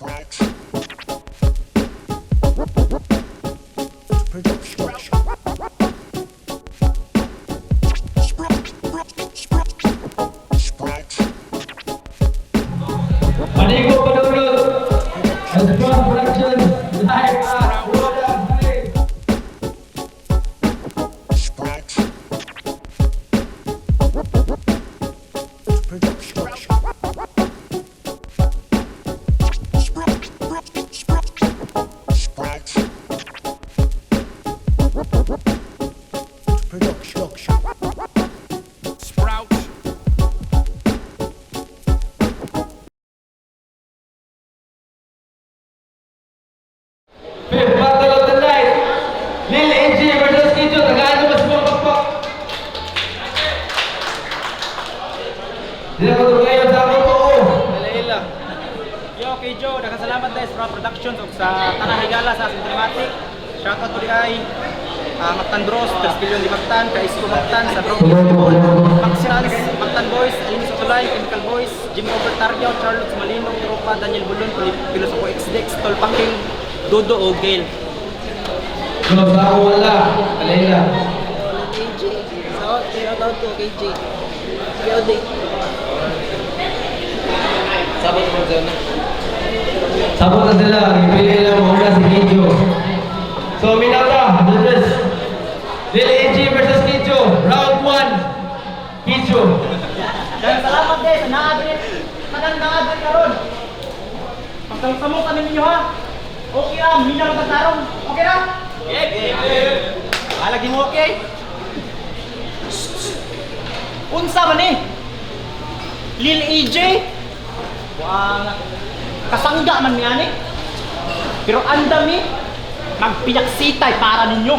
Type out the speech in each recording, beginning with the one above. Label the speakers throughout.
Speaker 1: Panigo Padulot, and Strong Productions, live at Roda Place.
Speaker 2: Sprout.
Speaker 1: Fifth battle of the night, Lil AG versus Kijo, tagaan mo mas mga pakpak. Dila ko ngayon sa akong tuo.
Speaker 3: Ila. Yo, kay Joe, nakasalamat dahil sa Productions ug sa Tanang Higala sa Cinematic. Shoutout to di ay Mactan Bros, Tres Billion di Mactan, Kaisko Mactan, sa Bro Maxians, Mactan Boys, Alimis Otulay, Chemical Boys, Jimmy Robert Tarrio, Charlotte Malino, Tropa, Daniel Bulon, Pilosopo XDX, Tolpaking, Dodo o Gail.
Speaker 1: So, sa ako wala, Alayla.
Speaker 4: KJ. So, shout out to KJ. KOD.
Speaker 1: Sabot na sila, ipili nila mauna si Kijo. So, Minata, judges. Lil AG versus Kijo, round 1. Kijo.
Speaker 3: Salamat guys, sa naagrit. Tanang naagrit karon. Pagsamok kami ninyo ha. Okay ra, mina lang tarong. Okay ra? Yeah. Alagi mo okay? Unsa man ni? Lil EJ? Wala. Kasangga man mi ani. Pero andami magpiyaksitay para ninyo.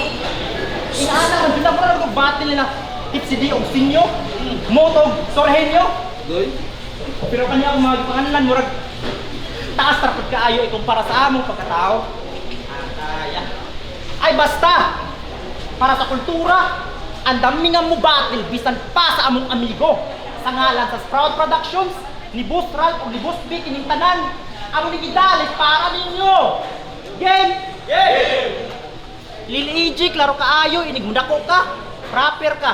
Speaker 3: Inaana man sila para og battle nila. Ipsidi og sinyo, motog sorhenyo. Pero kanya ang mga gipanganlan murag taas ra pud kaayo ikumpara sa among pagkatao. Ataya. Ay basta para sa kultura, ang dami nga mo battle bisan pa sa among amigo. Sa ngalan sa Sprout Productions, ni Boss Ralph ug ni Boss Vic ining tanan, amo ni gidali para ninyo. Game! Game! Lil AJ, klaro kaayo, inig mudako ka, rapper ka.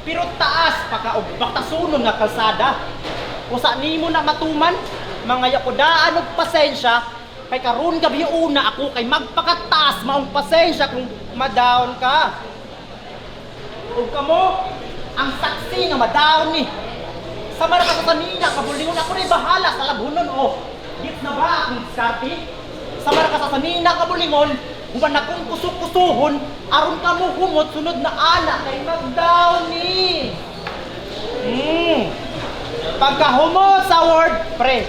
Speaker 3: Pero taas pa ka og baktasunon nga kalsada. Usa nimo na matuman, mga yakudaan og pasensya, kay karon gabi una ako kay magpakataas maong pasensya kung madown ka. Ug kamo ang saksi nga madown ni. Sa mara ka sa nina, kabulingon ako ni bahala sa labhunon o. Git na ba akong diskarte? Sa mara ka sa nina kabulingon, human akong kusuk-kusuhon, aron ka mo humot sunod na ana kay magdown ni. Pagkahumot sa word, pre.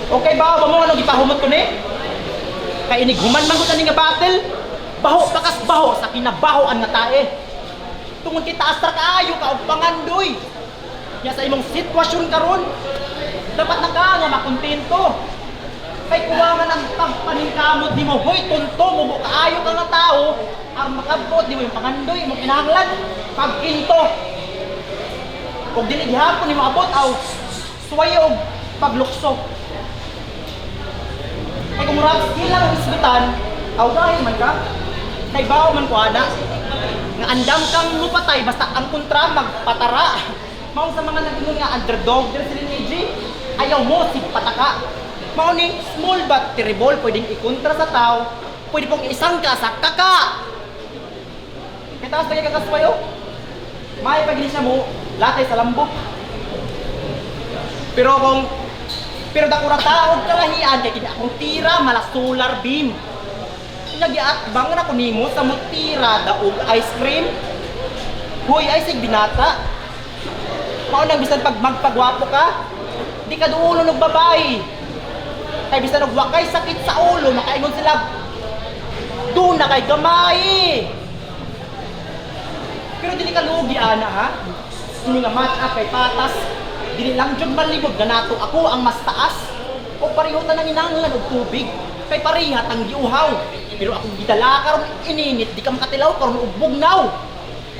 Speaker 3: Okay ba? Ba mo anong gipahumot ko ni? Kay inig human man gud ani nga battle, baho bakas baho sa kinabahoan nga tae. Tungod kay taas ra kaayo ka og pangandoy. Nya sa imong sitwasyon karon, dapat na ka nga makontento. Kay kuwangan ang pagpaningkamot nimo, hoy tunto mo kaayo ka nga tawo, ang makabot nimo yung pangandoy imong kinahanglan pagkinto. Ug dili gihapon nimo abot aw suway og paglukso. Kay kung rap skill lang ang isgutan, aw dahil man ka. Kay bao man ko ana. Nga andam kang mupatay basta ang kontra magpatara. Mao sa mga nag-ingon nga underdog diri sila ni AJ, ayaw mo sig pataka. Mao ni small but terrible pwedeng ikontra sa tao, pwede pong isang ka sa kaka. Kay taas lagi kakaswayo. May pag siya mo, latay sa lambo. Pero kung pero dako ra taog kalahian kay kini akong tira mala solar beam. Nagiatbang na ko nimo sa mutira daog ice cream. Hoy ay sig binata. Mao nang bisan pag magpagwapo ka, di ka duulon og babae. Kay bisan og wakay sakit sa ulo, makaingon sila doon na kay gamay. Pero dili ka lugi ana ha. Ini nga match up kay patas. Dili lang jud malibog na nato ako ang mas taas. O pareho ta nang inanglan og tubig. Kay pareha tang giuhaw. Pero akong gidala karon ininit di ka makatilaw karon og bugnaw.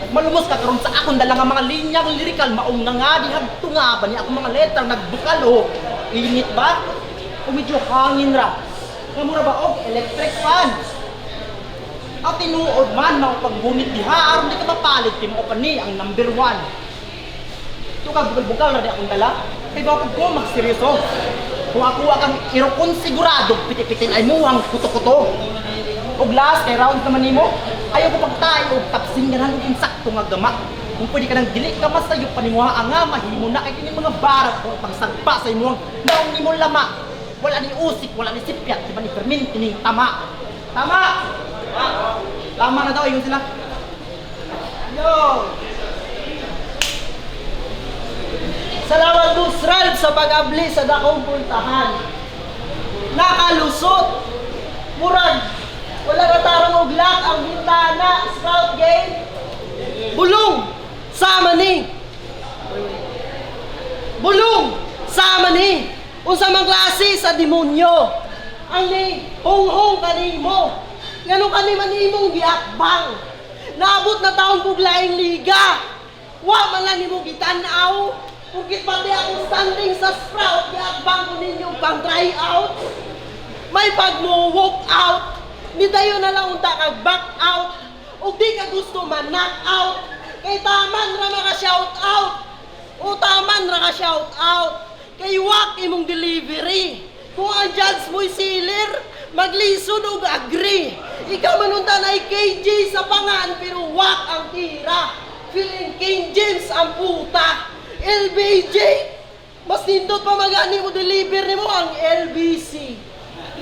Speaker 3: Malumos ka karon sa akong dala nga mga linyang lirikal maong nga nga dihagto nga ba ni akong mga letra nagbukal o init ba? O medyo hangin ra. Nga mura ba og electric fan? Ang tinuod man mao paggunit diha aron di ka mapalit kay mao pa ni ang number one. Ito ka bukal-bukal ra di akong dala. Kay ba ko magseryoso. Kung ako kang irokon sigurado piti-pitin ay muhang kuto-kuto. Og last kay round naman nimo. Ayaw ko pagtayo og tapsin ganahan og insakto nga gama. Kung pwede ka nang dili ka masayo panimuha ang nga mahimo na kay kini mga barat ko pagsagpa sa imong naong nimo lama. Wala ni usik, wala ni sipyat, di ba ni fermin kining tama. Tama. Tama na daw ingon sila.
Speaker 4: Yo! Salamat Boss Ralph sa pag-abli sa dakong puntahan. Nakalusot! Murag! Wala na tarong og lock ang bintana, Scout Game! Bulong! Sama ni! Bulong! Sama ni! Unsa man klase sa demonyo? Ang ni honghong kanimo. Ngano kani man imong giakbang? Naabot na taon kog laing liga. Wa man lang nimo gitan-aw. Bukit pati akong standing sa Sprout, giakbang ko ninyo pang try out. May pag mo walk out, nidayon na lang unta kag back out. Ug di ka gusto man knock out, kay taman ra maka shout out. O taman ra ka shout out. Kay wak imong delivery. Kung ang judge mo'y sealer, maglisod og agree. Ikaw man unta na KJ sa pangan pero wak ang tira. Feeling King James ang puta. LBJ, mas nindot pa magani mo deliver nimo ang LBC.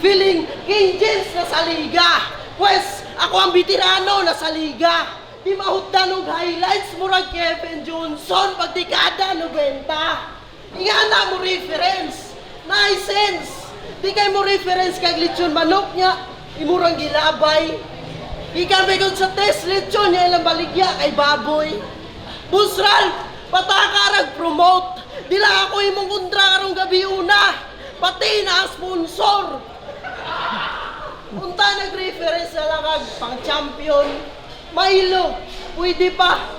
Speaker 4: Feeling King James na sa liga. Pwes, ako ang veterano na sa liga. Di mahutdan og highlights murag Kevin Johnson pag dekada 90. Ingana mo reference. Nice sense. Di kay mo reference kag lechon manok niya. Imurang gilabay. Ikaw may sa test lechon niya ilang baligya kay baboy. Busral, patakarag promote. Di lang ako imong kontra karong gabi una. Pati na ang sponsor. Unta nag-reference na lang kag pang champion. Milo, pwede pa.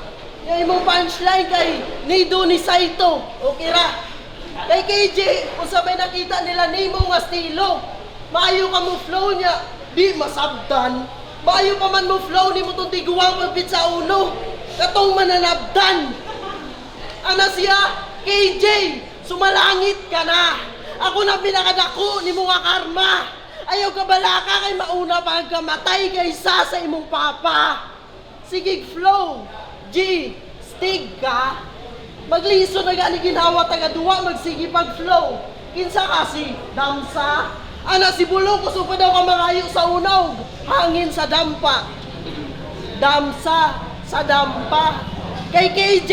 Speaker 4: Yung imong punchline kay Nido ni Saito. Okay ra. Kay KJ, kung sa may nakita nila nimo nga estilo, maayo ka mo flow niya, di masabdan. Maayo pa man mo flow nimo tong tiguang magbit sa ulo. Katong mananabdan. Ana siya, KJ, sumalangit ka na. Ako na pinakadako ni mga karma. Ayaw ka balaka kay mauna pa ang kamatay kaysa sa imong papa. Sige, flow. G, stig ka. Magliso na gani ginawa taga duwa magsige pag flow. Kinsa kasi damsa. Ana si Bulong kusog pa daw ka mangayo sa unaw. Hangin sa dampa. Damsa sa dampa. Kay KJ,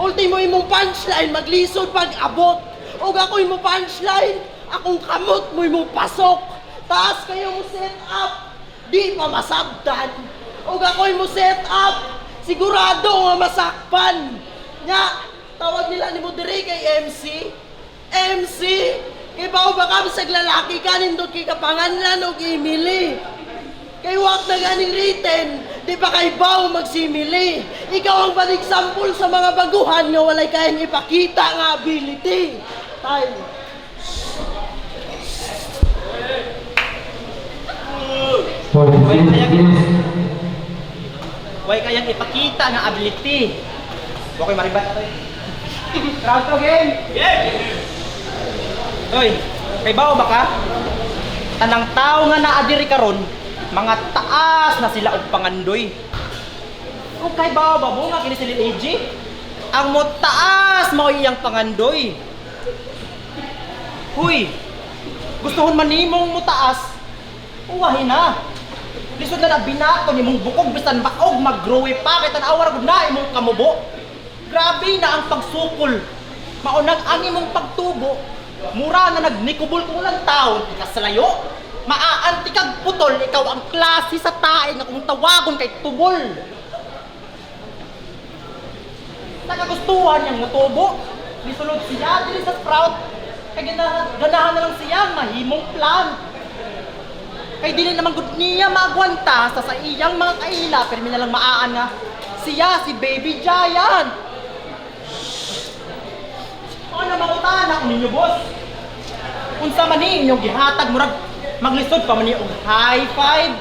Speaker 4: ultimo imong punchline, maglisod pag abot. Ug ako imong punchline, akong kamot mo imong pasok. Taas kayo mo set up, di pa masabtan. Ug ako imong set up, sigurado nga masakpan. Nya, tawag nila ni mo diri kay MC. MC, kay bao ba ka bisag lalaki ka nindot kay kapanganlan og Emily. Kay wak na ganing written, di ba kay Bao magsimili? Ikaw ang bad example sa mga baguhan nga walay kayang ipakita nga ability. Time.
Speaker 3: Way kayang ipakita nga ability. Okay, maribat na tayo. Round 2 game. Game. Oy, kay bao ba ka? Tanang tao nga naa diri karon, mga taas na sila og pangandoy. Ug kay bao ba mo nga kini si Lil AJ? Ang mo taas mao iyang pangandoy. Huy, gustuhon man nimong mo taas, uwahin na. Lisod na na binato nimong bukog bisan baog maggrowe pa kay tan-awa ra gud na imong kamubo. Grabe na ang pagsukol. Maunang ang imong pagtubo. Mura na nagnikubol kung lang taon tika sa layo. Maaanti kag putol, ikaw ang klase sa tae nga kung tawagon kay tubol. Nakagustuhan niyang mutubo. Nisulod siya diri sa Sprout. Kay ganahan, ganahan na lang siya mahimong plant. Kay dili naman gud niya maagwanta sa iyang mga kaila pero mi na lang maaan nga. Siya si Baby Giant. Ano mangutan ako ninyo, boss? Unsa man ni inyong gihatag, murag maglisod pa man ni og high five.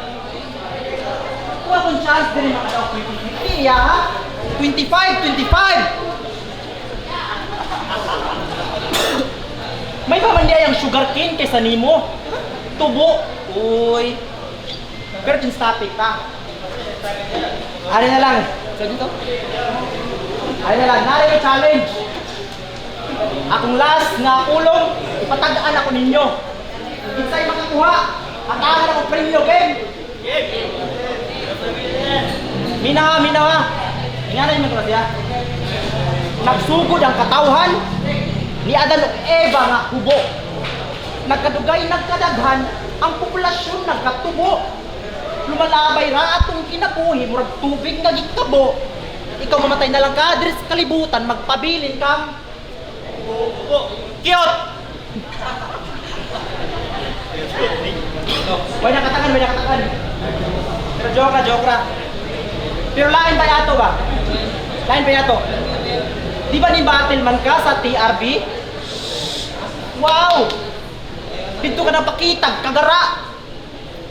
Speaker 3: Kuha kong chance diri makadaog 20-50 ya, ha? 25-25. May pa man diay ang sugar cane kaysa nimo. Tubo. Uy. Pero change topic ta. Ano na lang?
Speaker 4: Sa dito?
Speaker 3: Ano na lang? Nari yung challenge. Akong last nga pulong, ipatag-an ako ninyo. Kinsay makakuha, hatagan ako premyo, game! Mina ha, mina ha. Inganan mo ko siya. Nagsugod ang katawhan ni Adan ug Eva nga kubo. Nagkadugay nagkadaghan ang populasyon nagkatubo. Lumalabay ra atong kinabuhi murag tubig nga gikabo. Ikaw mamatay na lang ka diri sa kalibutan, magpabilin kang kubo. Kiyot! Way nakatangan, way nakatangan. Pero joke ra, joke ra. Pero lain ba ato ba? Lain ba ato? Di ba ni battle man ka sa TRB? Wow! Dito ka napakitag, kagara.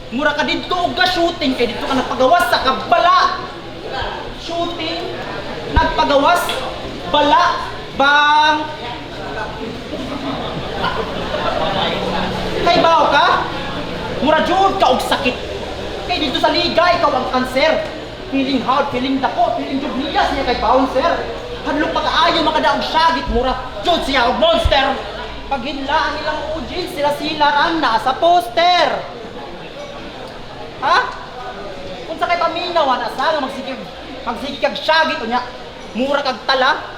Speaker 3: Mura ka dito og ka shooting kay dito ka nagpagawas sa kabala. Shooting, nagpagawas, bala, bang. Kay bao ka? Mura jud ka og sakit. Kay dito sa liga ikaw ang kanser. Feeling hard, feeling dako, feeling jud niya siya kay bouncer. Hadlok pa kaayo makadaog syagit, mura jud siya og monster. Paghinla ang ilang audience, sila sila ang nasa poster. Ha? Unsa kay paminaw ana sa nga magsige magsige kag syagit unya mura kag tala.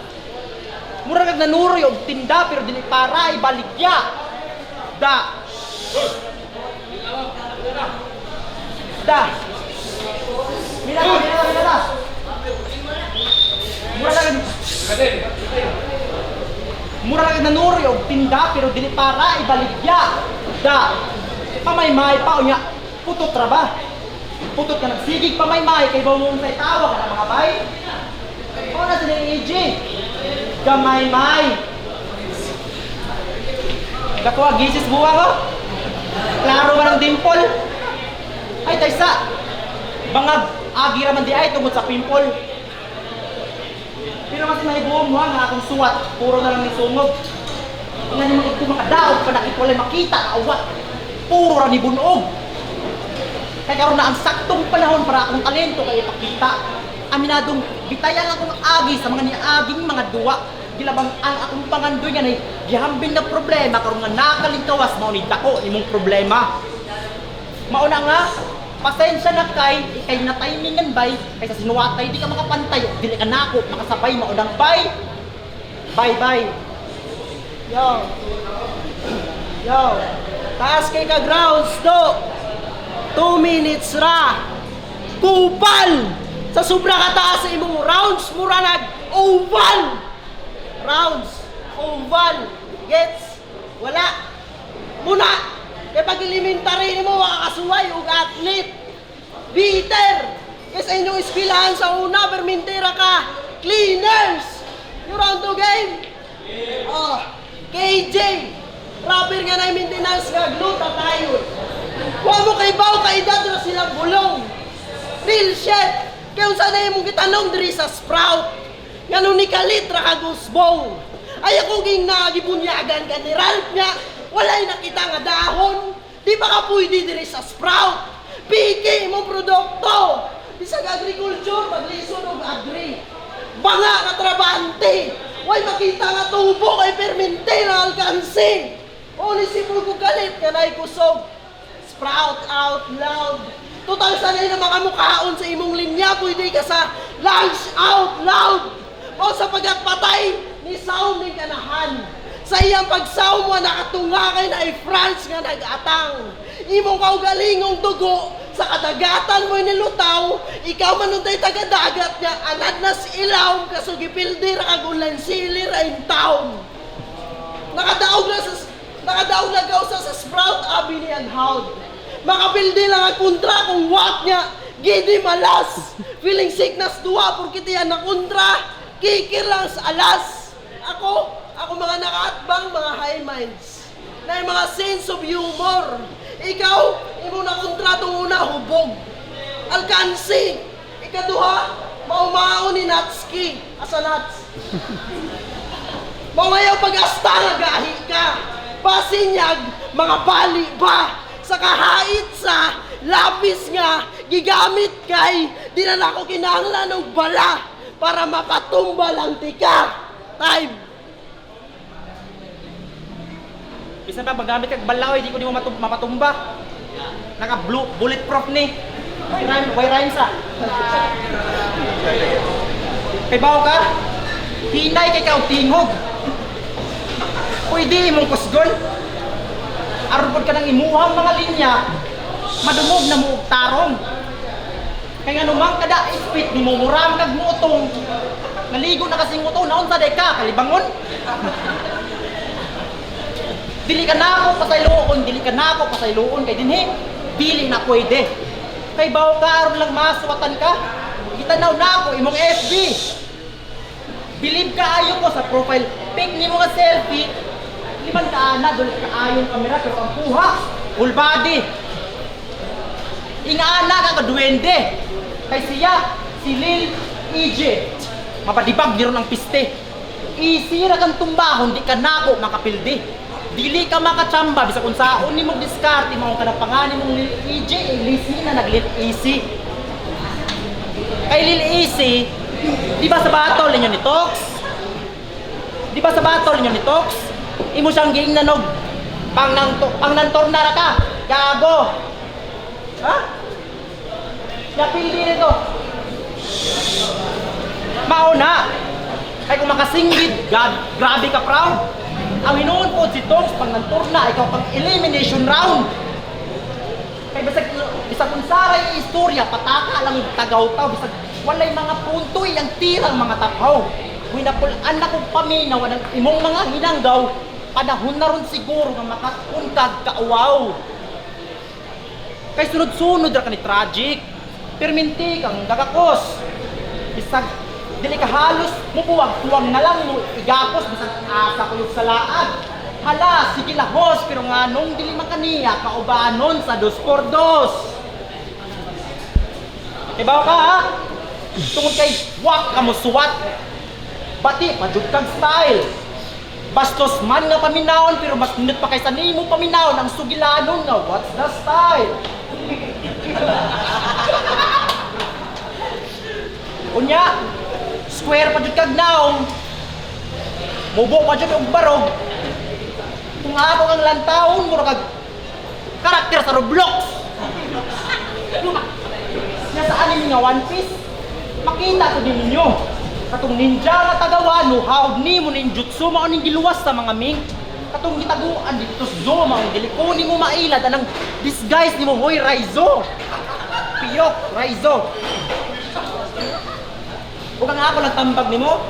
Speaker 3: Mura kag nanuroy og tinda pero dili para ibaligya. Da. Da. Mira, mira, mira, mira. Mura kag Mura kag nanuroy og tinda pero dili para ibaligya. Da. Pamaymay pa unya putot ra ba? Putot ka nagsigig pamaymay kay bawong sa tawa ka ng mga bay. Mao na sila ni AJ. Gamaymay. Dako gisis buwa ko. Klaro man ang dimple. Ay taysa. Bangag agi ra man di ay tungod sa pimple. Pero kasi mahibuom mo nga akong suwat, puro na lang ni sungog. Nga ni mga ito makadaog pa nakipolay makita na awat. Puro ra ni bunog. Kay karon na ang saktong panahon para akong talento kay ipakita. Aminadong bitayan akong agi sa mga niaging mga duwa. Gilabang ang akong pangandoy nga nay gihambing na problema karon nga nakalingkawas mao ni dako imong problema. Mao na nga pasensya na kay ikay na timingan bay kaysa sinuwatay di ka makapantay dili ka nako makasabay mao nang bay. Bye bye.
Speaker 4: Yo. Yo. Taas kay ka grounds do. 2 minutes ra. Kupal! Sa sobra kataas sa imong rounds, mura nag oval. Rounds, oval. Gets? Wala. Muna, kay pag elementary nimo makakasuway og athlete. Bitter! Kay sa inyong eskwelahan sa una, permintera ka. Cleaners! You round to game? Oh, KJ! Rapper nga na maintenance nga gluta tayo. Wa mo kay baw kay edad ra sila bulong. Real shit! Kaya unsa na imong gitanong diri sa Sprout? Ngano ni kalit ra ka gusbong? Ay ako ging nagibunyagan ka ni Ralph nga walay nakita nga dahon. Di ba ka pwede diri sa Sprout? Piki imong produkto. Bisag agriculture maglisod og agri. Banga nga trabante. Way makita nga tubo kay permente na alkansi. O ni sipol ko galit kanay kusog. Sprout out loud. Total sanay na makamukaon sa imong linya, pwede ka sa lunch out loud. O sa pagkatpatay ni Saum ning kanahan. Sa iyang pagsaum mo nakatunga kay na France nga nag-atang. Imong kaugalingong dugo sa kadagatan mo nilutaw, ikaw man untay taga-dagat nga anad na si ilaw kaso gipildi ra kag ulan sili ra in town. Nakadaog na kausa sa Sprout Avenue and Hound. Makapildi lang ang kontra kung what niya. Gidi malas. Feeling sickness duha porque tiyan na kontra. Kikir lang sa alas. Ako mga nakaatbang mga high minds. Na yung mga sense of humor. Ikaw, imo na kontratong una, hubog. Alkansi. Ikaduha, maumao ni Natsuki. Asa Nats? Mangayaw pag-asta nga gahi ka. Pasinyag, mga bali ba? Sa kahait sa lapis nga gigamit kay di na nako kinahanglan og bala para mapatumba lang tika. Time.
Speaker 3: Bisan pa magamit kag balaw, di ko nimo mapatumba. Naka blue bulletproof ni. Way rhyme, way rhyme sa. Kay bawo ka? Hinay kay ka og tingog. Pwede imong kusgon. Aron pod ka nang imuhang mga linya, madumog na mo og tarong. Kay nga numang kada ispit ni mo muram kag muotong. Naligo na kasing uto, naunsa day ka, kalibangon. Dili ka na ako pasayloon, dili ka na ako pasayloon kay dinhi. Dili na pwede. Kay bawo ka aron lang masuwatan ka. Gitanaw na ako imong FB. Believe ka ayo ko sa profile pic nimo nga selfie. Liman ka ana dul ka ayong kamera pero ang kuha full body. Ingaana ka ka duwende. Kay siya si Lil EJ. Mapadibag ni ron ang piste. Easy ra kang tumbahon, di ka nako makapildi. Dili ka makachamba bisag unsaon nimo diskarte mao ka na pangani mong Lil EJ, eh, lisi na nag Lil Easy. Kay Lil Easy, di ba sa battle ninyo ni Tox? Di ba sa battle ninyo ni Tox? Imo siyang giingnan og pang nang pang nantorna ra ka. Gago. Ha? Napili nito. Mao na. Kay kung makasinggit, God, grabe ka proud. Ang hinuon po si Tox pang nanturna, ikaw pang elimination round. Kay bisag bisag unsaray istorya, pataka lang og tagaw-taw bisag walay mga punto iyang tirang mga tapaw. Winapul-an na kong paminaw ng imong mga hinanggaw, panahon na ron siguro nga makauntag kauwaw. Kay sunod-sunod ra ka ni tragic. Perminti kang gagakos. Bisag dili ka halos mubuwag tuwang na lang mo igakos bisag asa kuyog sa laag. Hala, sige lahos, pero nga nung dili man kaniya kaubanon sa dos por dos. Ibaw ka ha? Tungod kay wak ka mo suwat. Bati, padjud kang style. Bastos man nga paminawon pero mas nindot pa kaysa nimo paminawon ang sugilanon nga what's the style. Unya, square pa jud kag naong. Mubo pa jud og barog. Kung ako kang lantawon mura kag karakter sa Roblox. Nasa anime nga One Piece, makita ko din ninyo. Katong ninja nga tagawa, no hawd ni mo ninjutsu mao ning giluwas sa mga mink. Katong gitaguan dito sa zoo mao dili ko nimo mailad anang disguise nimo hoy Raizo. Piyok Raizo. Ug ang ako lang tambag nimo,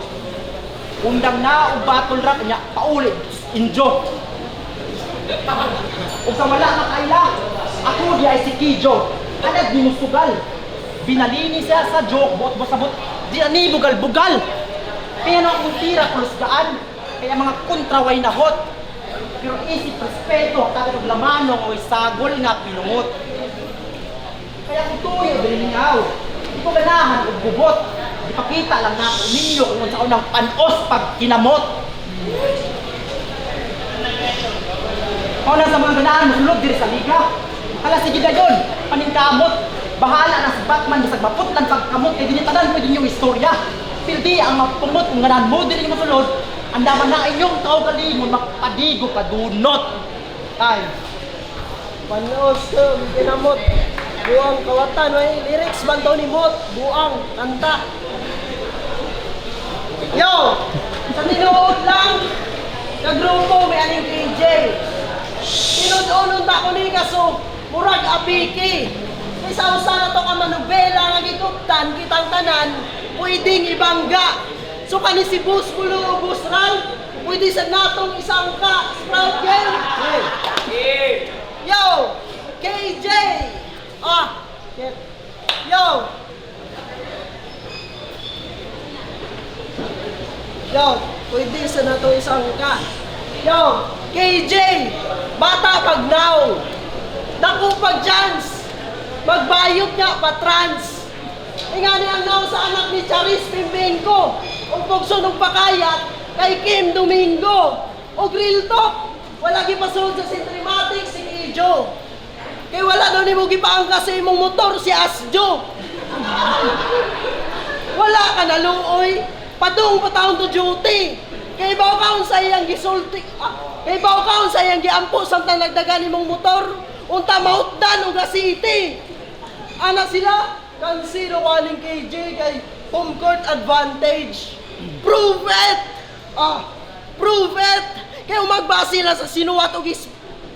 Speaker 3: undang na og battle rap nya paulit injo. Ug sa wala makaila, ako di ay si Kijo. Anag nimo sugal. Binalini siya sa joke, buot mo sabot. Di ani bugal-bugal. Kaya no akong tira kulusgaan. Kaya mga kontraway na hot. Pero isip respeto, tagad og lamano nga way sagol nga pinungot. Kaya kung tuyo dili di ko ganahan og gubot. Ipakita lang nako ninyo kung unsa unang panos pag kinamot. Mao na sa mga ganahan mosulod diri sa liga. Hala sige dayon, paningkamot. Bahala na si Batman bisag maputlan pagkamot kay dili tanan pwede inyong istorya. Pildi ang mapumot kung ganahan mo diri mosulod, andaman na inyong kaugalingon magpadigo kadunot. Ay,
Speaker 4: Panos, kinamot. Buang kawatan, may lyrics man daw ni Mot. Buang, kanta. Yo! Sa tinuod lang, kagrupo may aning KJ. Tinud-unon ta ko ni kaso, murag apiki. May sausa na to ka manubela nga gikuptan, kitang tanan, pwedeng ibangga. So kani si Bus Bulo o Bus Ral, pwede sa natong isang ka, Sprout Gang. Yo! KJ! Ah! Shit. Yo! Yo, pwede sa nato isang ka. Yo, KJ! Bata pag now! Dako pag chance! Magbayot nga pa trans! Ingani ang now sa anak ni Charis Pimenko ug pugson og pakayat kay Kim Domingo. Og real talk, wala gipasulod sa Centrimatic si Kijo. Kay wala daw nimo gipaangkas sa imong motor si Asjo. Wala ka na luoy. Padung pa taon to duty. Kay baw kaon sa iyang gisulti. Ah, kay baw kaon sa iyang giampo samtang nagdagan nimong motor. Unta mautdan og city. Ana sila, kansino kaning KJ kay home court advantage. Prove it! Ah, prove it! Kay umagbase lang sa sinuwat og is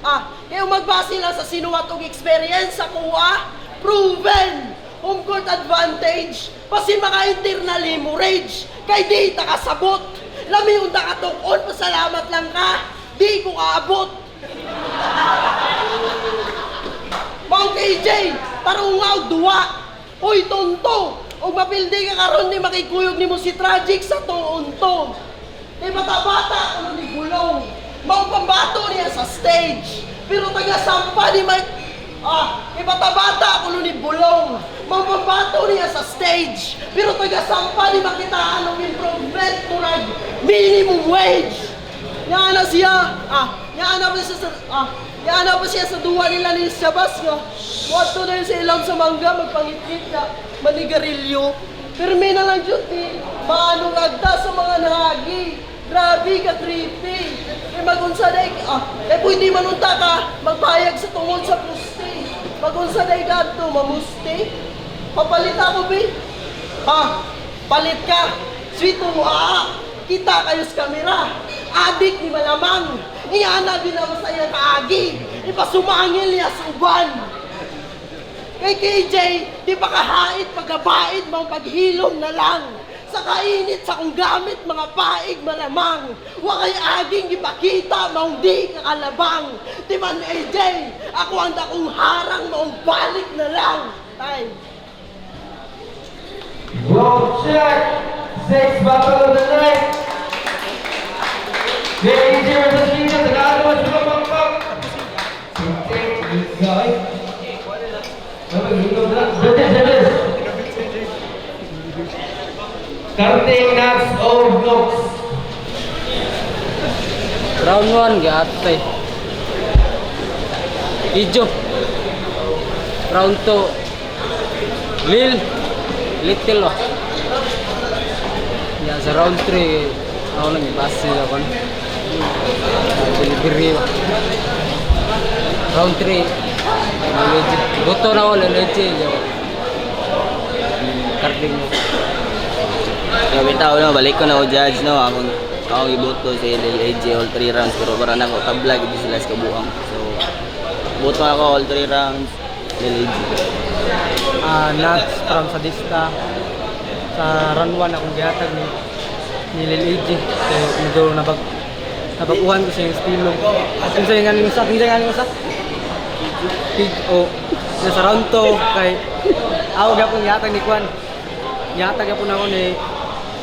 Speaker 4: ah, kay umagbase lang sa sinuwat og experience sa kuha. Proven! Home court advantage. Basin maka internal hemorrhage. Kay di ta kasabot. Lami unta katukon, pasalamat lang ka. Di ko kaabot. Mang KJ, tarungaw duwa. Uy, tonto! Og mapildi ka karon ni makikuyog nimo si Tragic sa tuon to. Kay bata-bata kuno ni Gulong. Mao pambato niya sa stage. Pero taga sampa ni Mike. Ah, kay bata-bata kuno ni Bulong. Mao pambato niya sa stage. Pero taga sampa ni makitaan og improvement murag minimum wage. Nga na siya, ah, nga na pa siya sa, ah, nga na pa siya sa duwa nila ni Shabas nga. Wato na yun sa ilang sa mangga, magpangitngit na, manigarilyo. Pirmi na lang jud ni, maano lagda sa mga nahagi. Grabe ka creepy. Kay magunsa day, ah, kay pwede man unta ka, magpayag sa tungod sa puste. Magunsa day ka adto, mamusti. Papalit ako, be. Ha? Palit ka. Sweet mo, ah. Kita kayo sa kamera. Adik ni malamang. Ingana ginawa sa iyang kaagi. Ipasumangil niya sa uban. Kay KJ, di pa kahait pagkabait mga paghilom na lang. Sa kainit sa kong gamit mga paig malamang. Wa kay aging ipakita maong di kakalabang. Di man AJ, ako ang dakong harang maong balik na lang. Time.
Speaker 1: Round check! Six battle of the night! Lil AJ versus Kijo, tagaan naman sila pakpak! Guys. Judges, judges! Karting nuts or blocks?
Speaker 2: Round 1 giatay. Ijo. Round 2 Lil Little oh. Ya sa round 3 ako lang ibase ako. Delivery ba. Round 3 Leleje. Boto na ako Leleje. Karting mo.
Speaker 5: Grabe tao no, balik ko na ako judge no, akong iboto si Lil AJ all 3 rounds pero para na ako tabla gid sila sa kabuang. So boto ako all 3 rounds Lil AJ.
Speaker 2: Ah, nuts from Sadista. Sa round 1 akong gihatag ni Lil AJ. Kaya medyo nabaguhan ko sa yung estilo. Kinsa yung ngaling usa? Kinsa yung ngaling usa? O sa round 2 kay ako gapon gihatag ni Kwan. Gihatag gapon ako ni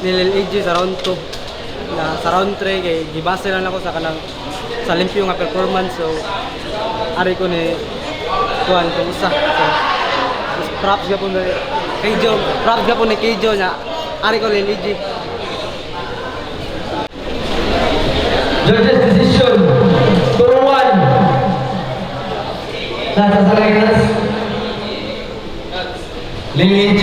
Speaker 2: Lil AJ sa round 2. Na sa round 3 kay gibase lang ako sa kanang sa limpyo nga performance, so ari ko ni Kwan kung usa. So props gapon ni Kijo, props gapon ni Kijo na ari ko Lil AJ.
Speaker 1: Judges decision. 2-1. Nasa sa kay Nuts. Lil AJ.